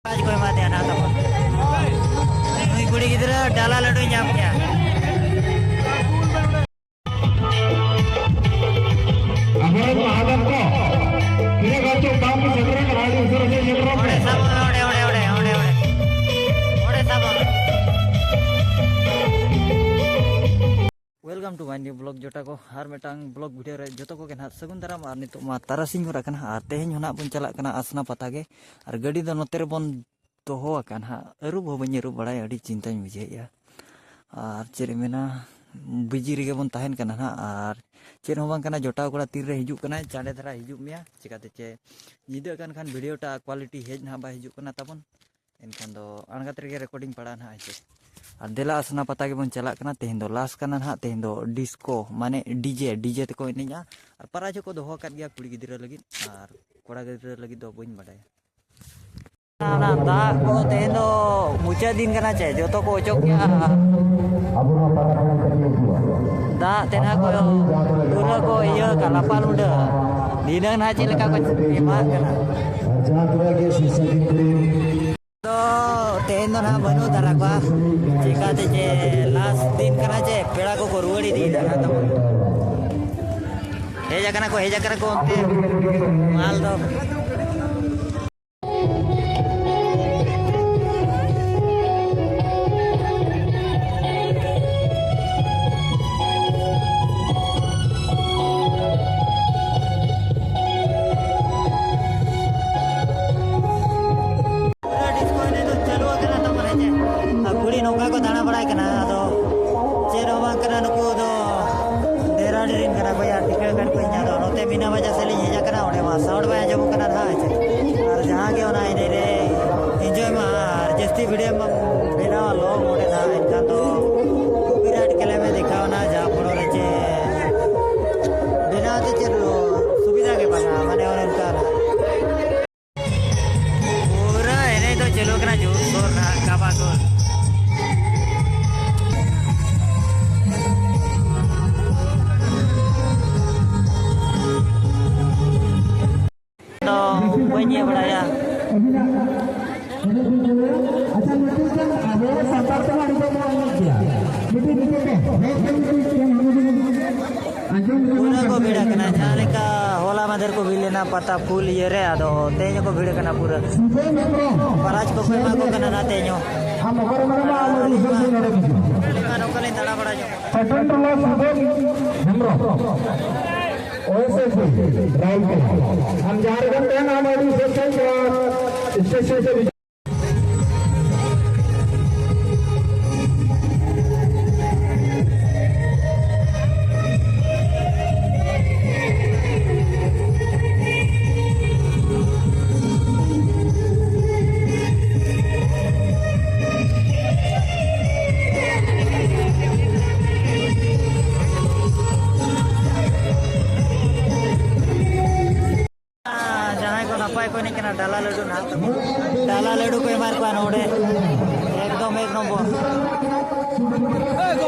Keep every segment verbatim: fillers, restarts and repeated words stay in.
ᱠᱟᱡᱽ ᱠᱚ ᱮᱢᱟ ᱫᱮᱭᱟ ᱱᱟᱦᱟᱜ ᱛᱟᱵᱚᱱ᱾ ᱱᱩᱭ ᱠᱩᱲᱤ ᱜᱤᱫᱽᱨᱟᱹ ᱰᱟᱞᱟ ᱞᱟᱹᱰᱩᱭ ᱧᱟᱢ ᱠᱮᱜᱼᱟ᱾ ᱟᱵᱚᱨᱮᱱ ᱢᱟᱦᱟᱡᱚᱱ ᱠᱚ ᱛᱤᱱᱟᱹᱜ ᱜᱟᱱ ᱪᱚ ᱵᱟᱝ ᱠᱚ ᱥᱮᱴᱮᱨ ᱟᱠᱟᱱᱟ, ᱟᱹᱰᱤ ᱩᱥᱟᱹᱨᱟ ᱥᱮ ᱥᱮᱴᱮᱨᱚᱜ ᱯᱮ᱾ ᱚᱸᱰᱮ ᱥᱟᱵ ᱢᱮ, ᱚᱸᱰᱮ, ᱚᱸᱰᱮ, ᱚᱸᱰᱮ, ᱚᱸᱰᱮ, ᱚᱸᱰᱮ᱾ ᱚᱸᱰᱮ ᱥᱟᱵ ᱢᱮ᱾ Welcome to my new vlog ᱡᱚᱴᱟ ᱠᱚ, ᱟᱨ ᱢᱤᱫᱴᱟᱝ vlog video ᱨᱮ ᱡᱚᱛᱚ ᱠᱚᱜᱮ ᱱᱟᱦᱟᱜ ᱥᱟᱹᱜᱩᱱ ᱫᱟᱨᱟᱢ᱾ ᱟᱨ ᱱᱤᱛᱚᱜ ᱢᱟ ᱛᱟᱨᱟᱥᱤᱧ ᱜᱚᱫ ᱟᱠᱟᱱᱟ, ᱟᱨ ᱛᱮᱦᱮᱧ ᱦᱚᱸ ᱱᱟᱦᱟᱜ ᱵᱚᱱ ᱪᱟᱞᱟᱜ ᱠᱟᱱᱟ ᱟᱥᱱᱟ ᱯᱟᱛᱟ ᱜᱮ᱾ ᱟᱨ ᱜᱟᱹᱰᱤ ᱫᱚ ᱱᱚᱛᱮ ᱨᱮᱵᱚᱱ ᱫᱚᱦᱚ ᱟᱠᱟᱫ ᱦᱟᱸᱜ, ᱟᱹᱨᱩᱵ ᱦᱚᱸ ᱵᱟᱹᱧ ᱟᱹᱨᱩᱵ ᱵᱟᱲᱟᱭᱟ, ᱟᱹᱰᱤ ᱪᱤᱱᱛᱟᱹᱧ ᱵᱩᱡᱷᱟᱹᱣᱮᱫᱼᱟ᱾ ᱟᱨ ᱪᱮᱫ ᱮᱢ ᱢᱮᱱᱟ, ᱵᱤᱡᱤ ᱨᱮᱜᱮ ᱵᱚᱱ ᱛᱟᱦᱮᱱ ᱠᱟᱱᱟ ᱦᱟᱸᱜ᱾ ᱟᱨ ᱪᱮᱫ ᱦᱚᱸ ᱵᱟᱝ ᱠᱟᱱᱟ, ᱡᱚᱴᱟᱣ ᱠᱚᱲᱟ ᱛᱤᱨᱮ ᱦᱤᱡᱩᱜ ᱠᱟᱱᱟᱭ, ᱪᱟᱸᱰᱮ ᱫᱷᱟᱨᱟ ᱦᱤᱡᱩᱜ ᱢᱮᱭᱟ, ᱪᱤᱠᱟᱹᱛᱮ ᱪᱮ ᱧᱤᱫᱟᱹᱜ ᱠᱟᱱ ᱠᱷᱟᱱ ᱵᱷᱤᱰᱤᱭᱳ ᱴᱟᱜ ᱠᱳᱣᱟᱞᱤᱴᱤ ᱦᱮᱡ ᱱᱟᱦᱟᱜ ᱵᱟᱭ ᱦᱤᱡᱩᱜ ᱠᱟᱱᱟ ᱛᱟᱵᱚᱱ᱾ ᱮᱱᱠᱷᱟᱱ ᱫᱚ ᱟᱬᱜᱟᱛ ᱨᱮᱜᱮ ᱨᱮᱠᱚᱨᱰᱤᱝ ᱯᱟᱲᱟᱜᱼᱟ ᱱᱟᱦᱟᱜ, ᱦᱮᱸ ᱥᱮ᱾ ᱟᱨ ᱫᱮᱞᱟ ᱟᱥᱱᱟ ᱯᱟᱛᱟ ᱜᱮᱵᱚᱱ ᱪᱟᱞᱟᱜ ᱠᱟᱱᱟ᱾ ᱛᱮᱦᱮᱧ ᱫᱚ ᱞᱟᱥ ᱠᱟᱱᱟ ᱱᱟᱦᱟᱜ, ᱛᱮᱦᱮᱧ ᱫᱚ ᱰᱤᱥᱠᱳ ᱢᱟᱱᱮ ᱰᱤᱡᱮ, ᱰᱤᱡᱮ ᱛᱮᱠᱚ ᱮᱱᱮᱡᱼᱟ᱾ ᱟᱨ ᱯᱨᱟᱭᱤᱡᱽ ᱦᱚᱸᱠᱚ ᱫᱚᱦᱚ ᱟᱠᱟᱫ ᱜᱮᱭᱟ ᱠᱩᱲᱤ ᱜᱤᱫᱽᱨᱟᱹ ᱞᱟᱹᱜᱤᱫ, ᱟᱨ ᱠᱚᱲᱟ ᱜᱤᱫᱽᱨᱟᱹ ᱞᱟᱹᱜᱤᱫ ᱫᱚ ᱵᱟᱹᱧ ᱵᱟᱰᱟᱭᱟ᱾ ᱚᱱᱟ ᱫᱟᱜ ᱠᱚ ᱛᱮᱦᱮᱧ ᱫᱚ ᱢᱩᱪᱟᱹᱫ ᱫᱤᱱ ᱠᱟᱱᱟ ᱪᱮ, ᱡᱚᱛᱚ ᱠᱚ ᱚᱪᱚᱜ ᱜᱮᱭᱟ᱾ ᱫᱟᱜ ᱛᱮᱱᱟᱜ ᱠᱚ ᱯᱩᱨᱟᱹ ᱠᱚ ᱤᱭᱟᱹ ᱠᱟᱜᱼᱟ, ᱞᱟᱯᱟ ᱞᱩᱸᱰᱟᱹ᱾ ᱫᱷᱤᱱᱟᱹᱝ ᱱᱟᱦᱟᱜ ᱪᱮᱫ ᱞᱮᱠᱟ ᱠᱚ ᱮᱢᱟᱜ ᱠᱟᱱᱟ᱾ ᱛᱚ ᱛᱮᱦᱮᱧ ᱫᱚ ᱱᱟᱦᱟᱜ ᱵᱟᱹᱱᱩᱜ ᱫᱟᱨᱟ ᱠᱚᱣᱟ, ᱪᱤᱠᱟᱹᱛᱮ ᱪᱮ ᱞᱟᱥᱴ ᱫᱤᱱ ᱠᱟᱱᱟ ᱪᱮ, ᱯᱮᱲᱟ ᱠᱚᱠᱚ ᱨᱩᱣᱟᱹᱲ ᱤᱫᱤᱭᱮᱫᱟ ᱱᱟᱦᱟᱜ ᱛᱟᱵᱚᱱ᱾ ᱦᱮᱡ ᱟᱠᱟᱱᱟ ᱠᱚ, ᱦᱮᱡ ᱟᱠᱟᱱᱟ ᱠᱚ ᱚᱱᱛᱮ ᱢᱟᱞ ᱫᱚ᱾ ᱯᱩᱨᱟᱹ ᱰᱤᱥᱠᱳ ᱮᱱᱮᱡ ᱫᱚ ᱪᱟᱹᱞᱩ ᱟᱠᱟᱱᱟ ᱛᱟᱵᱚᱱ, ᱦᱮᱸ ᱪᱮ? ᱟᱨ ᱠᱩᱲᱤ ᱱᱚᱝᱠᱟ ᱠᱚ ᱫᱟᱬᱟ ᱵᱟᱲᱟᱭ ᱠᱟᱱᱟ, ᱟᱫᱚ ᱪᱮᱫ ᱦᱚᱸ ᱵᱟᱝ ᱠᱟᱱᱟ᱾ ᱱᱩᱠᱩ ᱫᱚ ᱰᱮᱨᱟᱰᱩᱱ ᱨᱮᱱ ᱠᱟᱱᱟ ᱠᱚ, ᱭᱟ, ᱴᱷᱤᱠᱟᱹ ᱠᱟᱱ ᱠᱚ ᱤᱧ᱾ ᱟᱫᱚ ᱱᱚᱛᱮ ᱢᱤᱱᱟ ᱵᱟᱡᱟᱨ ᱥᱮᱫ ᱞᱤᱧ ᱦᱮᱡ ᱟᱠᱟᱱᱟ, ᱚᱸᱰᱮ ᱢᱟ ᱥᱟᱣᱩᱱᱰ ᱵᱟᱭ ᱟᱸᱡᱚᱢᱚᱜ ᱠᱟᱱᱟ ᱱᱟᱦᱟᱜ, ᱦᱮᱸ ᱪᱮ? ᱟᱨ ᱡᱟᱦᱟᱸ ᱜᱮ ᱚᱱᱟ ᱮᱱᱮᱡ ᱨᱮ ᱤᱱᱡᱚᱭ ᱢᱟ ᱟᱨ ᱡᱟᱹᱥᱛᱤ ᱵᱷᱤᱰᱤᱭᱳ ᱢᱟ ᱵᱮᱱᱟᱣᱟ ᱞᱚᱝ ᱚᱸᱰᱮ ᱱᱟᱦᱟᱜ, ᱮᱱᱠᱷᱟᱱ ᱫᱚ ᱠᱚᱯᱤᱨᱟᱭᱤᱴ ᱠᱞᱮᱢ ᱮ ᱫᱮᱠᱷᱟᱣ ᱮᱱᱟ, ᱡᱟᱦᱟᱸ ᱯᱷᱳᱲᱳ ᱨᱮ ᱪᱮ ᱵᱮᱱᱟᱣ ᱛᱮ ᱪᱮᱫ ᱥᱩᱵᱤᱫᱷᱟ ᱜᱮ ᱵᱟᱝᱟ, ᱢᱟᱱᱮ ᱚᱱᱮ ᱚᱱᱠᱟ᱾ ᱯᱩᱨᱟᱹ ᱮᱱᱮᱡ ᱫᱚ ᱪᱟᱹᱞᱩ ᱠᱟᱱᱟ ᱡᱳᱨᱥᱳᱨ ᱱᱟᱦᱟᱜ, ᱠᱟᱵᱟ ᱜᱳᱞ᱾ ᱫᱚ ᱵᱟᱹᱧ ᱤᱭᱟᱹ ᱵᱟᱲᱟᱭᱟ᱾ ᱯᱟᱛᱟ ᱯᱷᱩᱞ ᱤᱭᱟᱹ ᱨᱮ, ᱟᱫᱚ ᱛᱮᱦᱮᱧ ᱦᱚᱸᱠᱚ ᱵᱷᱤᱲ ᱠᱟᱱᱟ ᱯᱩᱨᱟᱹ᱾ ᱯᱨᱟᱭᱤᱡᱽ ᱠᱚᱠᱚ ᱮᱢᱟ ᱠᱚ ᱠᱟᱱᱟ ᱱᱟᱜ ᱛᱮᱦᱮᱧ ᱦᱚᱸ᱾ ᱟᱢ ᱚᱠᱟᱨᱮ ᱢᱮᱱᱟᱢᱟ, ᱟᱢ ᱟᱹᱰᱤ ᱩᱥᱟᱹᱨᱟ ᱥᱮᱫ ᱱᱚᱰᱮ ᱦᱤᱡᱩᱜ ᱢᱮ᱾ ᱱᱚᱝᱠᱟ ᱱᱚᱝᱠᱟ ᱞᱤᱧ ᱫᱟᱬᱟ ᱵᱟᱲᱟ ᱧᱚᱜ ᱠᱟᱱᱟ᱾ ᱥᱮᱴᱮᱱ ᱴᱚᱞᱟ Subodh Hembrom, O S S B, ᱨᱟᱭᱩᱨᱠᱮᱞᱟ᱾ ᱟᱢ ᱡᱟᱦᱟᱸ ᱨᱮᱜᱮᱢ ᱛᱟᱦᱮᱱᱟ, ᱟᱢ ᱟᱹᱰᱤ ᱩᱥᱟᱹᱨᱟ ᱥᱮᱫ ᱱᱚᱣᱟ ᱥᱴᱮᱡ ᱥᱮᱫ ᱦᱤᱡᱩᱜ ᱢᱮ᱾ ᱡᱟᱦᱟᱸᱭ ᱠᱚ ᱱᱟᱯᱟᱭ ᱠᱚ ᱮᱱᱮᱡ ᱠᱟᱱᱟ, ᱰᱟᱞᱟ ᱞᱟᱹᱰᱩ ᱱᱟᱦᱟᱜ, ᱰᱟᱞᱟ ᱞᱟᱹᱰᱩ ᱠᱚ ᱮᱢᱟ ᱠᱚᱣᱟ ᱱᱚᱰᱮ, ᱮᱠᱫᱚᱢ ᱮᱠ ᱱᱚᱢᱵᱚᱨ᱾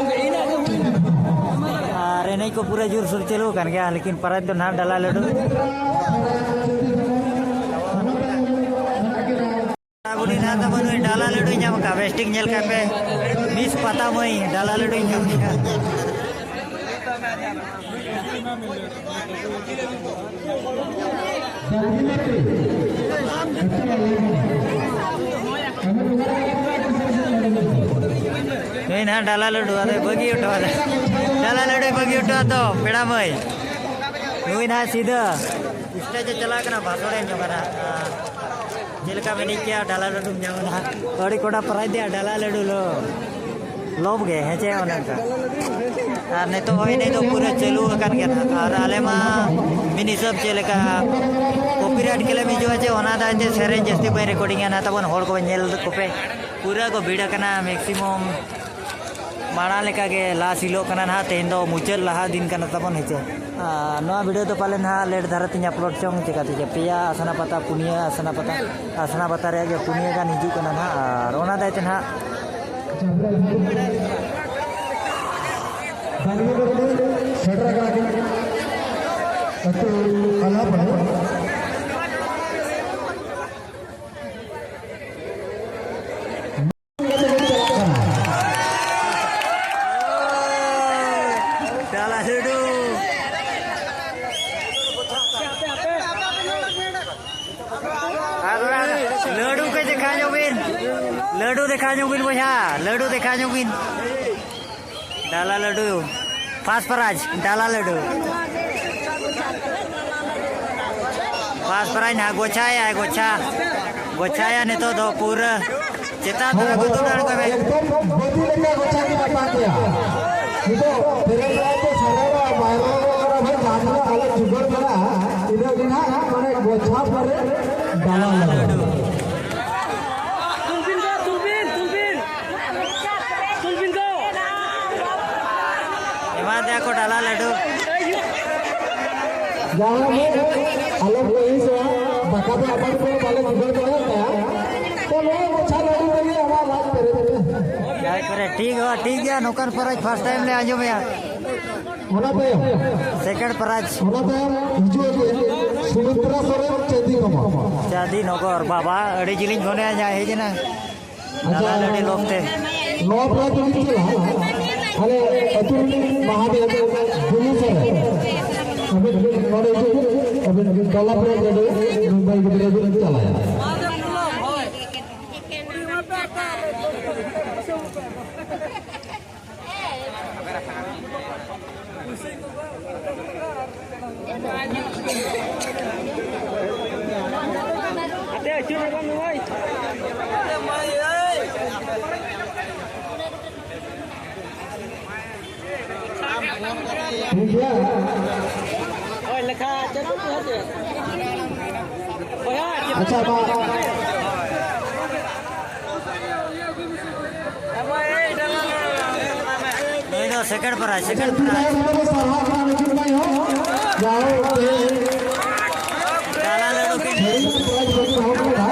ᱟᱨ ᱮᱱᱮᱡ ᱠᱚ ᱯᱩᱨᱟᱹ ᱡᱳᱨᱥᱳᱨ ᱪᱟᱹᱞᱩ ᱟᱠᱟᱱ ᱜᱮᱭᱟ, ᱞᱮᱠᱤᱱ ᱯᱨᱟᱭᱤᱡᱽ ᱫᱚ ᱱᱟᱦᱟᱜ ᱰᱟᱞᱟ ᱞᱟᱹᱰᱩ᱾ ᱵᱩᱰᱷᱤ ᱱᱟᱦᱟᱜ ᱛᱟᱵᱚᱱ ᱱᱩᱭ ᱰᱟᱞᱟ ᱞᱟᱹᱰᱩᱭ ᱧᱟᱢ ᱟᱠᱟᱫ, ᱵᱮᱥ ᱴᱷᱤᱠ ᱧᱮᱞ ᱠᱟᱜ ᱯᱮ, ᱢᱤᱥ ᱯᱟᱛᱟ ᱢᱟᱹᱭ ᱰᱟᱞᱟ ᱞᱟᱹᱰᱩᱭ ᱧᱟᱢ ᱠᱮᱫᱟ᱾ ᱱᱩᱭ ᱱᱟᱦᱟᱜ ᱰᱟᱞᱟ ᱞᱟᱹᱰᱩ ᱟᱫᱚᱭ ᱵᱟᱹᱜᱤ ᱦᱚᱴᱚ ᱟᱫᱟ᱾ ᱰᱟᱞᱟ ᱞᱟᱹᱰᱩᱭ ᱵᱟᱹᱜᱤ ᱦᱚᱴᱚ ᱟᱫ ᱫᱚ ᱯᱮᱲᱟ ᱢᱟᱹᱭ᱾ ᱱᱩᱭ ᱱᱟᱦᱟᱜ ᱥᱤᱫᱷᱟᱹ ᱥᱴᱮᱡᱽ ᱮ ᱪᱟᱞᱟᱜ ᱠᱟᱱᱟ, ᱵᱷᱟᱥᱚᱬ ᱮ ᱮᱢ ᱧᱚᱜ ᱠᱟᱱᱟ᱾ ᱪᱮᱫ ᱞᱮᱠᱟ ᱢᱮᱱᱮᱡ ᱠᱮᱭᱟ, ᱰᱟᱞᱟ ᱞᱟᱹᱰᱩᱢ ᱧᱟᱢ ᱮᱫᱟ᱾ ᱟᱹᱰᱤ ᱠᱚᱰᱟ ᱯᱨᱟᱭᱤᱡᱽ ᱫᱮᱭᱟ, ᱰᱟᱞᱟ ᱞᱟᱹᱰᱩ ᱞᱚ᱾ ᱞᱚᱵ ᱜᱮ, ᱦᱮᱸ ᱪᱮ, ᱚᱱᱮ ᱚᱱᱠᱟ᱾ ᱟᱨ ᱱᱤᱛᱚᱜ ᱦᱚᱸ ᱮᱱᱮᱡ ᱫᱚ ᱯᱩᱨᱟᱹ ᱪᱟᱹᱞᱩ ᱟᱠᱟᱱ ᱜᱮᱭᱟ ᱱᱟᱦᱟᱜ᱾ ᱟᱨ ᱟᱞᱮ ᱢᱟ ᱢᱤᱫ ᱦᱤᱥᱟᱹᱵ ᱪᱮᱫ ᱞᱮᱠᱟ copyright claim ᱦᱤᱡᱩᱜᱼᱟ ᱪᱮ, ᱚᱱᱟ ᱫᱟᱭ ᱛᱮ ᱥᱮᱨᱮᱧ ᱡᱟᱹᱥᱛᱤ ᱵᱟᱹᱧ recordingᱟ ᱱᱟᱦᱟᱜ᱾ ᱛᱟᱵᱚᱱ ᱦᱚᱲ ᱠᱚᱵᱚᱱ ᱧᱮᱞ ᱠᱚᱯᱮ, ᱯᱩᱨᱟᱹ ᱠᱚ ᱵᱷᱤᱲ ᱟᱠᱟᱱᱟ maximum᱾ ᱢᱟᱲᱟᱝ ᱞᱮᱠᱟ ᱜᱮ ᱞᱟᱥ ᱦᱤᱞᱳᱜ ᱠᱟᱱᱟ ᱱᱟᱦᱟᱜ, ᱛᱮᱦᱮᱧ ᱫᱚ ᱢᱩᱪᱟᱹᱫ ᱞᱟᱦᱟ ᱫᱤᱱ ᱠᱟᱱᱟ ᱛᱟᱵᱚᱱ, ᱦᱮᱸ ᱪᱮ᱾ ᱟᱨ ᱱᱚᱣᱟ video ᱫᱚ ᱯᱟᱞᱮ ᱱᱟᱦᱟᱜ late ᱫᱷᱟᱨᱟ ᱛᱤᱧ upload ᱪᱚᱝ, ᱪᱮᱠᱟᱛᱮ ᱪᱮ ᱯᱮᱭᱟ ᱟᱥᱱᱟ ᱯᱟᱛᱟ, ᱯᱩᱱᱭᱟᱹ ᱟᱥᱱᱟ ᱯᱟᱛᱟ, ᱟᱥᱱᱟ ᱯᱟᱛᱟ ᱨᱮᱭᱟᱜ ᱜᱮ ᱯᱩᱱᱭᱟᱹ ᱜᱟᱱ ᱦᱤᱡᱩᱜ ᱠᱟᱱᱟ ᱱᱟᱦᱟᱜ᱾ ᱟᱨ ᱚᱱᱟ ᱫᱟᱭ ᱛᱮ ᱱᱟᱦᱟᱜ ᱥᱮᱴᱮᱨ ᱟᱠᱟᱱᱟ ᱠᱤᱱ ᱟᱹᱛᱩ ᱟᱞᱟᱯᱟᱲᱟ᱾ ᱰᱟᱞᱟ ᱞᱟᱹᱰᱩ᱾ ᱞᱟᱹᱰᱩ ᱠᱚ ᱫᱮᱠᱷᱟᱣ ᱧᱚᱜ ᱵᱤᱱ᱾ ᱞᱟᱹᱰᱩ ᱫᱮᱠᱷᱟᱣ ᱧᱚᱜ ᱵᱤᱱ ᱵᱚᱭᱦᱟ, ᱞᱟᱹᱰᱩ ᱫᱮᱠᱷᱟᱣ ᱧᱚᱜ ᱵᱤᱱ᱾ ᱰᱟᱞᱟ ᱞᱟᱹᱰᱩ, first prize, ᱰᱟᱞᱟ ᱞᱟᱹᱰᱩ᱾ First prize ᱱᱟᱦᱟᱜ ᱜᱚᱪᱷᱟᱭᱟᱭ, ᱜᱚᱪᱷᱟ᱾ ᱜᱚᱪᱷᱟᱭᱟ ᱱᱤᱛᱚᱜ ᱫᱚ ᱯᱩᱨᱟᱹ ᱪᱮᱛᱟᱱ ᱫᱷᱟᱨᱟ ᱠᱚ ᱫᱩᱞ ᱟᱬᱜᱚᱭ ᱢᱮ᱾ ᱮᱠᱫᱚᱢ ᱵᱟᱹᱫᱤ ᱞᱮᱠᱟ ᱜᱚᱪᱷᱟ ᱜᱮ ᱨᱟᱯᱟᱜ ᱜᱮᱭᱟ᱾ ᱱᱤᱛᱚᱜ ᱯᱮᱨᱮᱡ ᱫᱟᱜ ᱛᱮ ᱥᱟᱨᱮᱲᱚᱜᱼᱟ, ᱵᱟᱭ ᱨᱚᱲᱚᱜᱼᱟ, ᱵᱷᱟᱭ ᱡᱟᱦᱟᱸ ᱛᱤᱱᱟᱹᱜ ᱟᱞᱮ ᱡᱩᱜᱟᱹᱲ ᱢᱮᱱᱟᱜᱼᱟ, ᱤᱱᱟᱹ ᱜᱮ ᱱᱟᱦᱟᱜ ᱢᱟᱱᱮ ᱜᱚᱪᱷᱟ ᱯᱚᱨᱮ ᱰᱟᱞᱟ ᱞᱟᱹᱰᱩ᱾ ᱛᱩᱞᱵᱤᱱ ᱫᱚ, ᱛᱩᱞᱵᱤᱱ, ᱛᱩᱞᱵᱤᱱ᱾ ᱛᱩᱞᱵᱤᱱ ᱫᱚ᱾ ᱮᱢᱟ ᱫᱮᱭᱟ ᱠᱚ ᱰᱟᱞᱟ ᱞᱟᱹᱰᱩ᱾ ᱡᱟᱦᱟᱸ ᱜᱮ ᱟᱞᱚ ᱠᱚ ᱟᱹᱲᱤᱥᱚᱜᱼᱟ, ᱫᱟᱠᱟ ᱫᱚ ᱟᱯᱟᱱ ᱠᱚ ᱵᱟᱞᱮ ᱡᱩᱜᱟᱹᱲ ᱫᱟᱲᱮᱭᱟᱜ ᱠᱟᱱᱟ᱾ ᱛᱚ ᱱᱚᱣᱟ ᱜᱚᱪᱷᱟ ᱞᱟᱹᱰᱩ ᱛᱮᱜᱮ ᱟᱢᱟᱜ ᱞᱟᱡ ᱯᱮᱨᱮᱡ ᱢᱮ᱾ ᱡᱟᱦᱟᱸᱭ ᱠᱚᱨᱮ ᱴᱷᱤᱠ ᱦᱚᱸ ᱴᱷᱤᱠ ᱜᱮᱭᱟ, ᱱᱚᱝᱠᱟᱱ prize first time ᱞᱮ ᱟᱸᱡᱚᱢᱮᱜᱼᱟ᱾ ᱚᱱᱟ ᱛᱟᱭᱚᱢ, second prize᱾ ᱚᱱᱟ ᱛᱟᱭᱚᱢ ᱦᱤᱡᱩᱜ ᱟᱠᱚ ᱥᱩᱢᱤᱛᱨᱟ ᱥᱚᱨᱮᱱ, ᱪᱟᱸᱫᱤ ᱠᱚᱢᱟ᱾ ᱪᱟᱸᱫᱤ ᱱᱚᱜᱚᱨ, ᱵᱟᱵᱟ, ᱟᱹᱰᱤ ᱡᱤᱞᱤᱧ ᱠᱷᱚᱱᱮ ᱦᱮᱡ ᱮᱱᱟ᱾ ᱟᱪᱪᱷᱟ, ᱫᱟᱞᱟᱞ ᱟᱹᱰᱤ ᱞᱚᱵᱛᱮ᱾ ᱱᱚᱣᱟ prize ᱫᱚ ᱪᱮᱫ ᱞᱮᱠᱟ? ᱟᱞᱮ ᱟᱹᱛᱩ ᱨᱤᱱᱤᱡ ᱢᱟᱦᱟᱫᱮᱵ ᱫᱩᱞᱩ ᱥᱚᱨᱮᱱ᱾ ᱟᱹᱵᱤᱱ ᱱᱚᱰᱮ ᱦᱤᱡᱩᱜ ᱵᱤᱱ, ᱟᱹᱵᱤᱱ ᱫᱟᱞᱟᱞ prize ᱨᱮ ᱱᱩᱢᱵᱟᱹᱭ ᱜᱤᱫᱽᱨᱟᱹ ᱵᱤᱱ ᱪᱟᱞᱟᱜᱼᱟ᱾ ᱴᱷᱤᱠ ᱜᱮᱭᱟ᱾ ᱟᱪᱪᱷᱟ, ᱢᱟ᱾ ᱱᱩᱭ ᱫᱚ second prize, second prize᱾ ᱥᱟᱨᱦᱟᱣ ᱠᱟᱱᱟ ᱱᱩᱠᱤᱱ ᱵᱟᱭ ᱦᱚᱸ᱾ ᱡᱟᱦᱳ, ᱛᱮᱦᱮᱧ ᱰᱟᱞᱟ ᱞᱟᱹᱰᱩ ᱠᱤᱱ᱾ ᱥᱟᱹᱨᱤ ᱜᱮ prize ᱵᱟᱹᱠᱤᱱ ᱦᱚᱸ ᱠᱟᱱᱟ᱾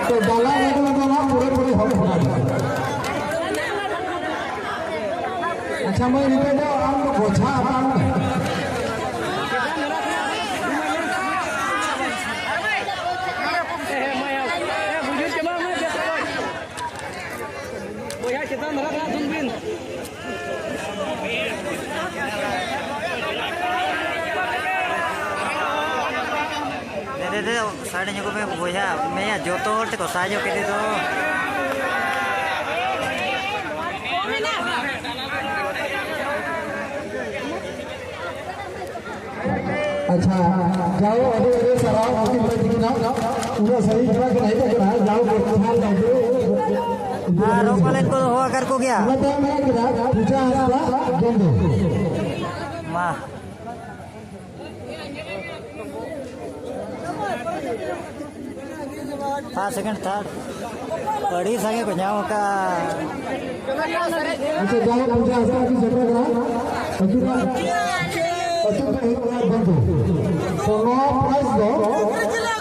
ᱛᱚ, ᱰᱟᱞᱟ ᱞᱟᱹᱰᱩ ᱫᱚ ᱱᱟᱦᱟᱜ ᱯᱩᱨᱟᱹ ᱯᱩᱨᱤ ᱦᱚᱲ ᱠᱟᱱᱟ᱾ ᱟᱪᱪᱷᱟ, ᱢᱟᱹᱭ, ᱱᱤᱛᱚᱜ ᱫᱚ ᱟᱢ ᱫᱚ ᱜᱚᱪᱷᱟ ᱦᱟᱛᱟᱣ ᱢᱮ᱾ ᱵᱚᱭᱦᱟ, ᱪᱮᱛᱟᱱ ᱫᱷᱟᱨᱟ ᱫᱟᱜ ᱫᱩᱞ ᱵᱤᱱ᱾ ᱫᱮ, ᱫᱮ, ᱥᱟᱭᱤᱰ ᱧᱚᱜᱚᱜ ᱢᱮ ᱵᱚᱭᱦᱟ, ᱢᱮᱭᱟ ᱡᱚᱛᱚ ᱦᱚᱲ ᱛᱮᱠᱚ ᱥᱟᱭᱤᱰ ᱧᱚᱜ ᱠᱮᱫᱮ ᱫᱚ᱾ ᱟᱪᱪᱷᱟ, ᱡᱟᱣ ᱟᱹᱰᱤ ᱟᱹᱰᱤ ᱥᱟᱨᱦᱟᱣ ᱟᱹᱠᱤᱱ ᱵᱟᱹᱭ ᱛᱤᱠᱤᱱᱟᱜ ᱩᱱᱟᱹᱜ ᱥᱟᱹᱦᱤ ᱠᱟᱱᱟ ᱠᱤᱱ ᱦᱮᱡ ᱟᱠᱟᱱᱟ, ᱡᱟᱣ ᱜᱚᱴᱷᱟᱞ ᱞᱟᱹᱜᱤᱫ᱾ ᱟᱨ ᱨᱚ ᱯᱟᱞᱮᱱ ᱠᱚ ᱦᱚᱦᱚ ᱟᱠᱟᱫ ᱠᱚ ᱜᱮᱭᱟ᱾ ᱚᱱᱟ ᱛᱟᱭᱚᱢ ᱢᱮᱱᱟᱜ ᱠᱤᱱᱟ ᱯᱩᱡᱟ ᱦᱟᱸᱥᱫᱟ ᱜᱮᱱᱫᱚ᱾ ᱢᱟ᱾ ᱯᱷᱟᱥᱴ, ᱥᱮᱠᱮᱱᱰ, ᱛᱷᱟᱨᱰ ᱟᱹᱰᱤ ᱥᱟᱸᱜᱮ ᱠᱚ ᱧᱟᱢ ᱟᱠᱟᱫᱼᱟ᱾ ᱟᱪᱪᱷᱟ, ᱡᱟᱦᱟᱸᱭ ᱯᱩᱡᱟ ᱦᱟᱸᱥᱫᱟ ᱠᱤᱱ ᱥᱮᱴᱮᱨ ᱠᱟᱱᱟ, ᱟᱹᱠᱤᱱᱟᱜ ᱟᱹᱛᱩ ᱠᱚ ᱦᱩᱭᱩᱜ ᱠᱟᱱᱟ ᱵᱚᱱᱫᱷᱩ᱾ ᱛᱚ, ᱱᱚᱣᱟ ᱯᱨᱟᱭᱤᱡᱽ ᱫᱚ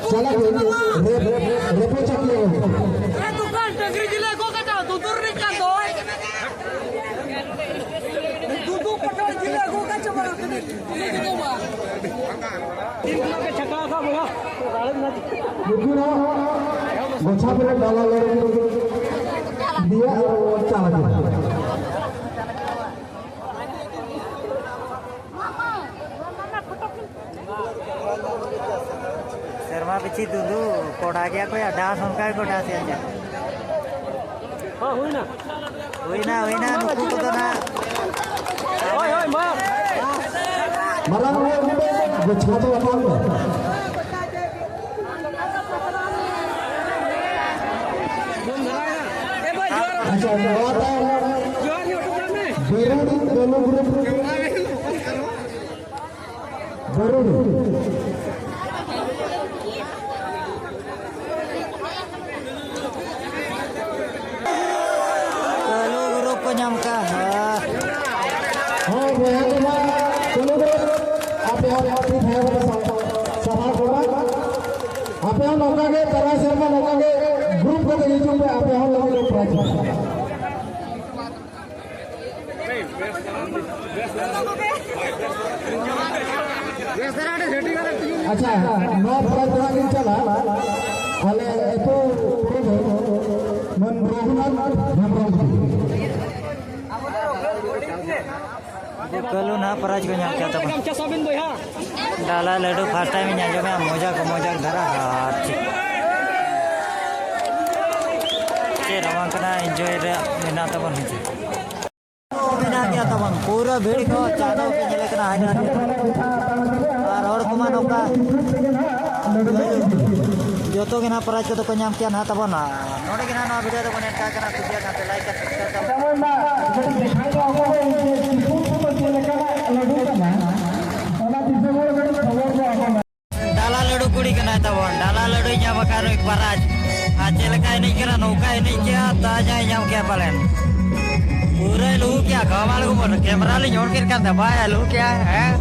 ᱪᱟᱞᱟᱜ ᱟᱹᱧ ᱨᱮᱯ-, ᱨᱮᱯᱮ ᱪᱟᱠᱞᱮ ᱠᱚ᱾ ᱰᱟᱝᱨᱤ ᱡᱤᱞ ᱟᱹᱜᱩ ᱠᱟᱛᱮ ᱫᱩᱫᱩᱨ ᱨᱤᱧ ᱠᱟᱱ ᱫᱚ᱾ ᱫᱩᱫᱩ ᱯᱚᱴᱚᱞ ᱡᱤᱞ ᱟᱹᱜᱩ ᱠᱟᱛᱮ ᱵᱟᱝ᱾ ᱱᱩᱠᱤᱱ ᱦᱚᱸ ᱜᱚᱪᱷᱟ ᱯᱮᱨᱮᱡ ᱰᱟᱞᱟ ᱞᱮ ᱤᱫᱤᱭᱟ ᱟᱨ ᱪᱟᱞᱟᱜ ᱟᱹᱧ᱾ ᱥᱮᱨᱢᱟ ᱯᱤᱪᱷᱤ ᱫᱩᱫᱩ ᱠᱚᱰᱟ ᱜᱮᱭᱟ ᱠᱚ ᱭᱟ, ᱰᱟᱱᱥ ᱚᱱᱠᱟ ᱜᱮᱠᱚ ᱰᱟᱱᱥ ᱮᱫᱟ᱾ ᱦᱚᱸ, ᱦᱩᱭᱱᱟ᱾ ᱦᱩᱭᱱᱟ, ᱦᱩᱭᱱᱟ, ᱱᱩᱠᱩ ᱠᱚᱫᱚ ᱱᱟᱜ᱾ ᱦᱳᱭ, ᱦᱳᱭ, ᱢᱟ᱾ ᱢᱟᱨᱟᱝ ᱦᱚᱲ ᱜᱚᱪᱷᱟ ᱫᱚ ᱵᱟᱝ᱾ ᱟᱪᱪᱷᱟ, ᱱᱚᱣᱟ ᱛᱟᱭᱚᱢ ᱵᱤᱨᱩᱰᱤ ᱠᱟᱹᱞᱩ ᱜᱨᱩᱯ ᱵᱤᱨᱩᱰᱤ᱾ ᱠᱟᱹᱞᱩ ᱜᱨᱩᱯ ᱠᱚ ᱧᱟᱢ ᱠᱟᱜᱼᱟ᱾ ᱦᱳᱭ, ᱵᱚᱭᱦᱟ ᱠᱚ ᱢᱟ, ᱠᱟᱹᱞᱩ ᱜᱨᱩᱯ, ᱟᱯᱮ ᱦᱚᱸ ᱟᱯᱮ ᱵᱷᱟᱭ ᱵᱚᱱ ᱥᱟᱶ-, ᱥᱟᱯᱲᱟᱣ ᱠᱚᱢᱟ᱾ ᱟᱯᱮ ᱦᱚᱸ ᱱᱚᱝᱠᱟ ᱜᱮ ᱛᱟᱨᱟ ᱥᱮᱨᱢᱟ ᱱᱚᱝᱠᱟ ᱜᱮ ᱜᱨᱩᱯ ᱠᱟᱛᱮ ᱦᱤᱡᱩᱜ ᱯᱮ, ᱟᱯᱮ ᱦᱚᱸ ᱞᱟᱹᱜᱤᱫ ᱫᱚ ᱯᱨᱟᱭᱤᱡᱽ ᱢᱮᱱᱟᱜᱼᱟ᱾ ᱟᱪᱪᱷᱟ, ᱱᱚᱣᱟ ᱯᱚᱨᱮ ᱛᱮ ᱦᱟᱸᱜ ᱞᱤᱧ ᱪᱟᱞᱟᱜᱼᱟ᱾ ᱟᱞᱮ ᱟᱹᱛᱩ ᱯᱨᱚᱫᱷᱟᱱ ᱢᱟᱹᱱ ᱨᱚᱜᱷᱩᱱᱟᱛᱷ ᱦᱮᱢᱵᱨᱚᱢ ᱜᱮ᱾ ᱠᱟᱹᱞᱩ ᱱᱟᱦᱟᱜ ᱯᱨᱟᱭᱤᱡᱽ ᱠᱚ ᱧᱟᱢ ᱠᱮᱫ ᱛᱟᱵᱚᱱᱟ᱾ ᱰᱟᱞᱟ ᱞᱟᱹᱰᱩ first time ᱤᱧ ᱟᱸᱡᱚᱢᱮᱫᱼᱟ, ᱢᱚᱡᱟ ᱠᱚ ᱢᱚᱡᱟ ᱫᱷᱟᱨᱟ᱾ ᱟᱨ ᱪᱮᱫ, ᱪᱮᱫ ᱦᱚᱸ ᱵᱟᱝ ᱠᱟᱱᱟ, enjoy ᱨᱮ ᱢᱮᱱᱟᱜ ᱛᱟᱵᱚᱱ ᱦᱮᱸ ᱪᱮ᱾ ᱢᱮᱱᱟᱜ ᱜᱮᱭᱟ ᱛᱟᱵᱚᱱ, ᱯᱩᱨᱟᱹ ᱵᱷᱤᱲ ᱠᱚ ᱪᱟᱸᱫᱚ ᱯᱮ ᱧᱮᱞᱮ ᱠᱟᱱᱟ, ᱦᱟᱭᱫᱨᱟᱵᱟᱫ᱾ ᱟᱨ ᱦᱚᱲ ᱠᱚᱢᱟ ᱱᱚᱝᱠᱟ ᱡᱚᱛᱚ ᱜᱮ ᱱᱟᱦᱟᱜ ᱯᱨᱟᱭᱤᱡᱽ ᱠᱚᱫᱚ ᱠᱚ ᱧᱟᱢ ᱠᱮᱜᱼᱟ ᱱᱟᱦᱟᱜ ᱛᱟᱵᱚᱱ᱾ ᱱᱚᱰᱮ ᱜᱮ ᱱᱟᱦᱟᱜ ᱱᱚᱣᱟ ᱵᱷᱤᱰᱤᱭᱳ ᱫᱚᱵᱚᱱ ᱮᱱᱰ ᱠᱟᱜ ᱠᱟᱱᱟ᱾ ᱠᱩᱥᱤᱭᱟᱜ ᱠᱷᱟᱱ ᱯᱮ ᱞᱟᱭᱤᱠ ᱠᱟᱛᱮ ᱥᱮᱭᱟᱨ ᱛᱟᱵᱚᱱ᱾ ᱰᱟᱞᱟ ᱞᱟᱹᱰᱩ ᱠᱩᱲᱤ ᱠᱟᱱᱟᱭ ᱛᱟᱵᱚᱱ, ᱰᱟᱞᱟ ᱞᱟᱹᱰᱩᱭ ᱧᱟᱢ ᱟᱠᱟᱫ ᱱᱩᱭ ᱯᱨᱟᱭᱤᱡᱽ᱾ ᱟᱨ ᱪᱮᱫ ᱞᱮᱠᱟ ᱮᱱᱮᱡ ᱠᱟᱱᱟ, ᱱᱚᱝᱠᱟ ᱮᱱᱮᱡ ᱠᱮᱜᱼᱟ, ᱛᱟᱡᱟᱭ ᱧᱟᱢ ᱠᱮᱜᱼᱟ ᱯᱟᱞᱮᱱ᱾ ᱯᱩᱨᱟᱹᱭ ᱞᱩᱦᱩ ᱠᱮᱜᱼᱟ, ᱜᱟᱢᱟᱲ ᱜᱩᱢᱟᱹᱲ᱾ ᱠᱮᱢᱨᱟ ᱞᱤᱧ ᱚᱱ ᱠᱮᱫ ᱠᱟᱱ ᱛᱟᱦᱮᱸ, ᱵᱟᱭ ᱞᱩᱦᱩ ᱠᱮᱜᱼᱟ, ᱦᱮᱸ?